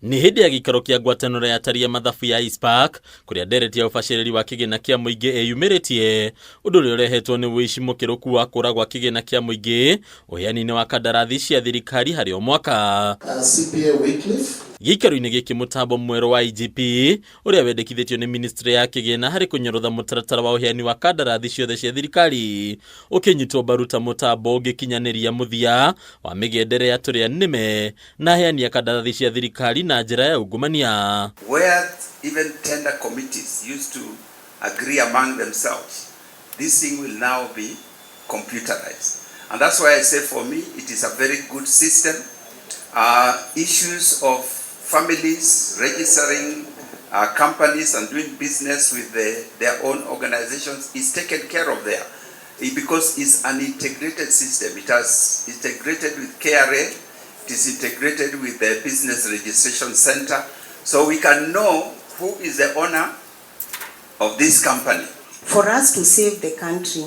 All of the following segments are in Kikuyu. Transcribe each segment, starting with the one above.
Nĩ hĩndĩ ya gĩikaro kĩa ngwatanĩro ya atari a mathabu ya ICPAK kũrĩa ndereti ya ũbacĩrĩri wa kĩgĩna kĩa mũingĩ ĩyumĩrĩtie ũndũ ũrĩa ũrehetwo nĩ ũici mũkĩrũku wa kũra gwa kĩgĩna kĩa mũingĩ ũheani-inĩ wa kandarathi cia thirikari harĩ o mwaka. CPA Wycliffe. Gĩikaro-inĩ gĩkĩ mũtambo mwerũ wa IGP ũrĩa wendekithĩtio nĩ ministry ya kĩgĩna harĩ kũnyorotha mũtaratara wa ũheani wa kandarathi ciothe cia thirikari ũkĩnyitwo mbaru ta mũtambo ũngĩkinyanĩria mũthia wa mĩgendere ya tũrĩa nĩme na aheani a kandarathi cia thirikari na njĩra ya ungumania. Where even tender committees used to agree among themselves, this thing will now be computerized. And that's why I say for me, it is a very good system. Issues of families registering companies and doing business with their own organizations is taken care of there because it's an integrated system. It has integrated with KRA, it is integrated with the Business Registration Center, so we can know who is the owner of this company. For us to save the country,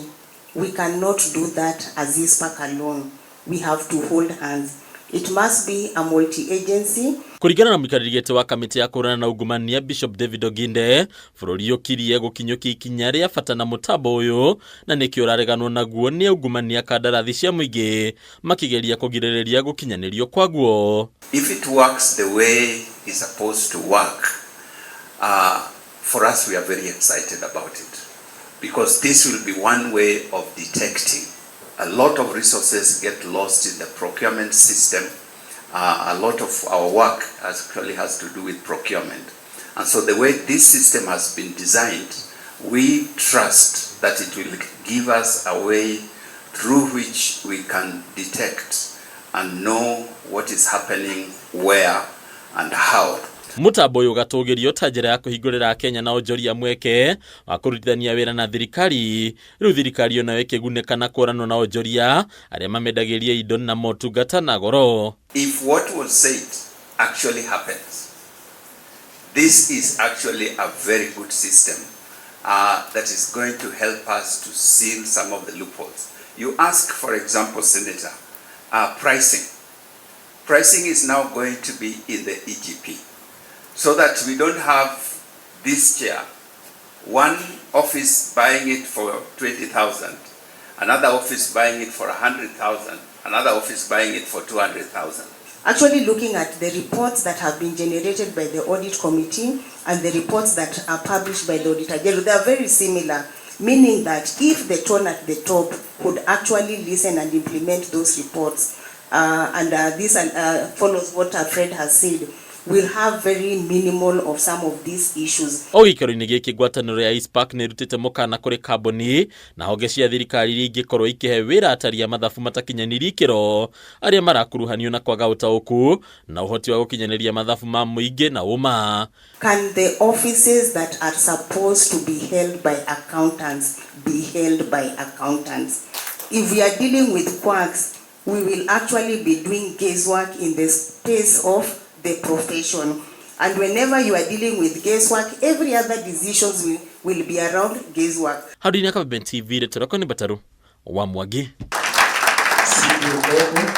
we cannot do that as ICPAK alone. We have to hold hands. It must be a multi-agency. Kũringana na mũikarĩri gĩtĩ wa kamĩtĩ ya kũhũrana na ungumania Bishop David Oginde, bũrũri ũkirie gũkinyũkia ikinya rĩa bata na mũtambo ũyũ na nĩkĩo ũrareganwo naguo nĩ aungumania kandarathi cia mũingĩ makĩgeria kũgirĩrĩria gũkinyanĩrio kwaguo. If it works the way it's supposed to work, for us we are very excited about it because this will be one way of detecting. A lot of resources get lost in the procurement system. A lot of our work actually has to do with procurement. And so the way this system has been designed, we trust that it will give us a way through which we can detect and know what is happening, where, and how. Mũtambo ũyũ ũgatũgĩrio ta njĩra ya kũhingũrĩra Akenya na onjoria mweke wa kũrutithania wĩra na thirikari. Rĩu thirikari onayo ĩkĩgunĩka na kũranwo na onjoria arĩa mamendagĩria indo na motungata na goro. If what was said actually happens, this is actually a very good system that is going to help us to seal some of the loopholes. You ask, for example, Senator, pricing. Pricing is now going to be in the EGP so that we don't have this chair, one office buying it for 20,000, another office buying it for 100,000, another office buying it for 200,000. Actually looking at the reports that have been generated by the audit committee and the reports that are published by the Auditor General, they are very similar, meaning that if the tone at the top could actually listen and implement those reports, and this follows what Fred has said, we'll have very minimal of some of these issues. O gĩikaro-inĩ gĩkĩ ngwatanĩro ya ICPAK nĩ ĩrutĩte mũkana kũrĩ kambuni na honge cia thirikari iria ingĩkorwo ikĩhe wĩra atari a mathabu matakinyanĩirie ikĩro arĩa marakuruhanio na kwaga ũtaũku na ũhoti wa gũkinyanĩria mathabu ma mũingĩ na ũma. Can the offices that are supposed to be held by accountants be held by accountants? If we are dealing with quacks, we will actually be doing guesswork in the space of the profession. And whenever you are dealing with guesswork, every other decisions will be around guesswork. Handũ-inĩ ya Kabembe TV, rĩtwa rĩakwa nĩ Mbataru wa Mwangi. CPA.